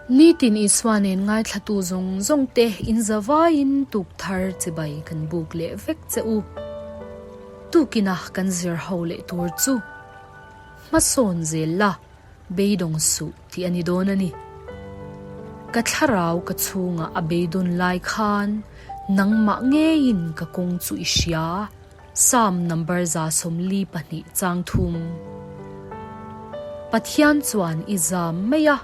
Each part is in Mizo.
Nitin Isua nen ngaithlatu zawng zawng te in zavaiin tuk thar chibai kan buk leh vek che u. Tukina kan zir ho leh tur chu hmasawn zel la beidawng suh tih a ni dawn a ni. Ka thlarau ka chhungah a beidawn lai khan nangmah ngeiin ka kawng chu i hria. Psalm number 142 chang thum. Pathian chuan i zam mai a,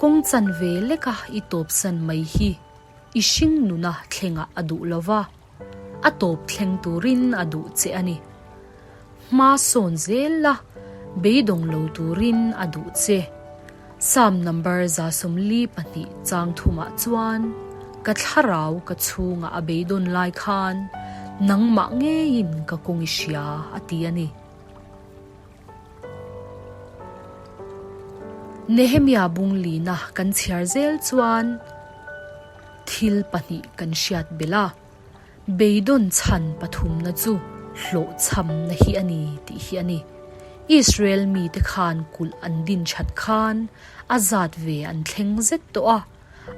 kawng chan ve leka i tawpsan mai hi i hring nuna thlengah a duh lo va, a tawp thleng turin a duh che a ni. Hma sawn zel la, beidawng lo turin a duh che. Psalm number 142 chang thumah chuan, Ka thlarau ka chhungah a beidawn lai khan nangmah ngeiin ka kawng i hria, a ti a ni. Nehemia bunglina kan chhiar zel chuan thil pahnih kan hriat belh a, beidawn chhan pathumna chu hlawhchhamna hi a ni tih hi a ni. Israel mite khan kulh an din that khan a zat ve an thleng zet tawh a.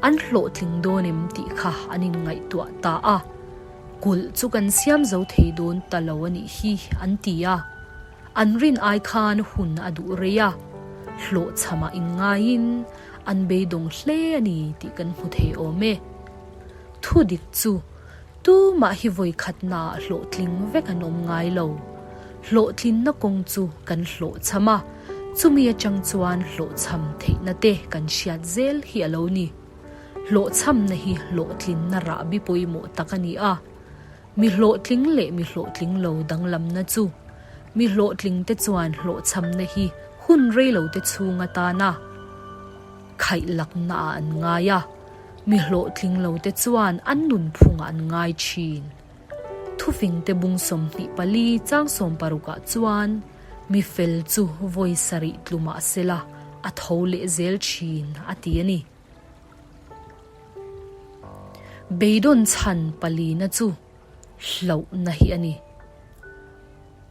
An hlawhtling dawn em tih kha an inngaihtuah ta a, kulh chu kan siam zo thei dawn ta lo a nih hi an ti a. An rin ai khan hun a duh rei a, hlawhchhamah inngaiin an beidawng hle a ni tih kan hmu thei awm e. Thudik chu tumah hi vawikhatnaah hlawhtling vek an awm ngai lo. Hlawhtlinna kawng chu kan hlawhchham a, chumi atang chuan hlawhchham theihna te kan hriat zel hi a lo ni. Hlawhchhamna hi hlawhtlinna rahbi pawimawh tak a ni a. Mi hlawhtling leh mi hlawhtling lo danglamna chu mi hlawhtlingte chuan hlawhchhamna hi hun reilote chhung atana khaihlaknaah an ngai a, mi hlawhtling lote chuan an nunphungah an ngai thin. Thufingte bung 24 chang 60 ah chuan mi fel chu vawi sarih tlu mah sela a tho leh zel thin a ti a ni. Beidawn chhan palina chu hlauhna hi a ni.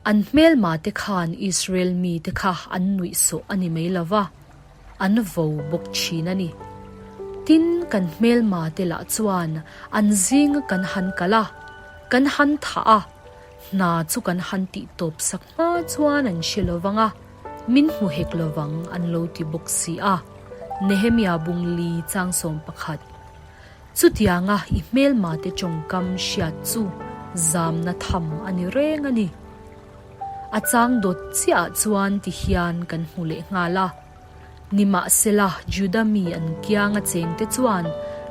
An hmelma te khan Israel mite kha an nuihsawh a ni mai lova, an vo bawk thin a ni. Tin, kan hmelma te lah chuan an zinga kan han kal a, kan han thah a, hna chu kan han tih tawp sak hma chuan an hre lovang a, min hmu hek lovang an lo ti bawk si a. Nehemia bung li chang 11. Chutianga i hmelma te tawngkam hriat chu zamna tham a ni reng a ni. A chang dawt chiahah chuan ti hian kan hmu leh nghal a. Nimahsela Juda mi an kiang a chengte chuan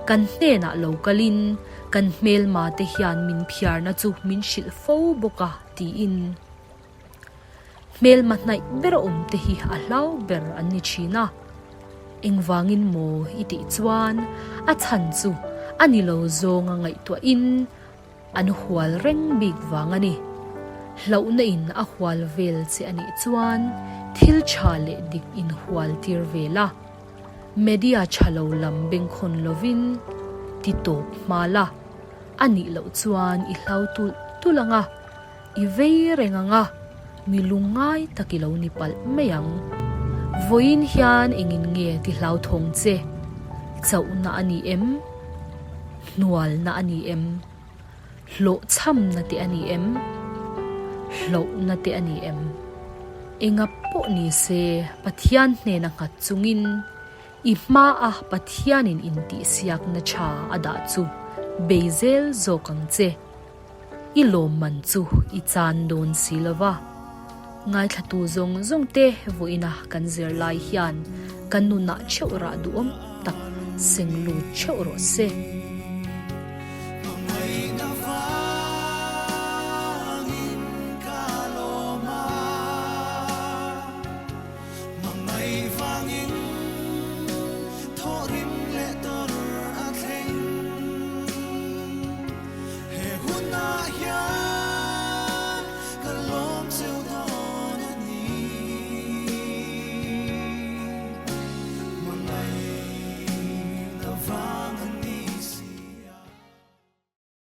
kan hnenah lo kalin kan hmelma te hian min phiarna chu min hrilh fo bawk a tiin. Hmelma hnaih ber a awm te hi a hlau ber an ni thin a. Engvangin maw i tih chuan a chhan chu a ni lo zawnga ngaihtuahin An hual reng bik vang a ni. Hlauhna in a hual vel che a nih chuan thil tha leh dik in hual tir ve la. Media tha lo lam bengkhawn lovin ti tawp hma la. A nih loh chuan i hlau tulh tulh ang a, i vei reng ang a, mi lungngai tak i lo ni palh mai ang. Vawiin hian engin nge ti hlauthawng che? Chauhna a ni em? Hnualna a ni em? Hlawhchhamna te a ni em? Hlauhna te a ni em? Enga pawh ni se, Pathian hnena nghat chungin i hmaa Pathianin intihsiakna tha a dah chu bei zel zawk ang che. I lawmman chu i chan dawn si lo va. Ngaithlatu zawng zawng te vawiina kan zir lai hian kan nunah theuh rah duhawm tak seng lut theuh rawh se.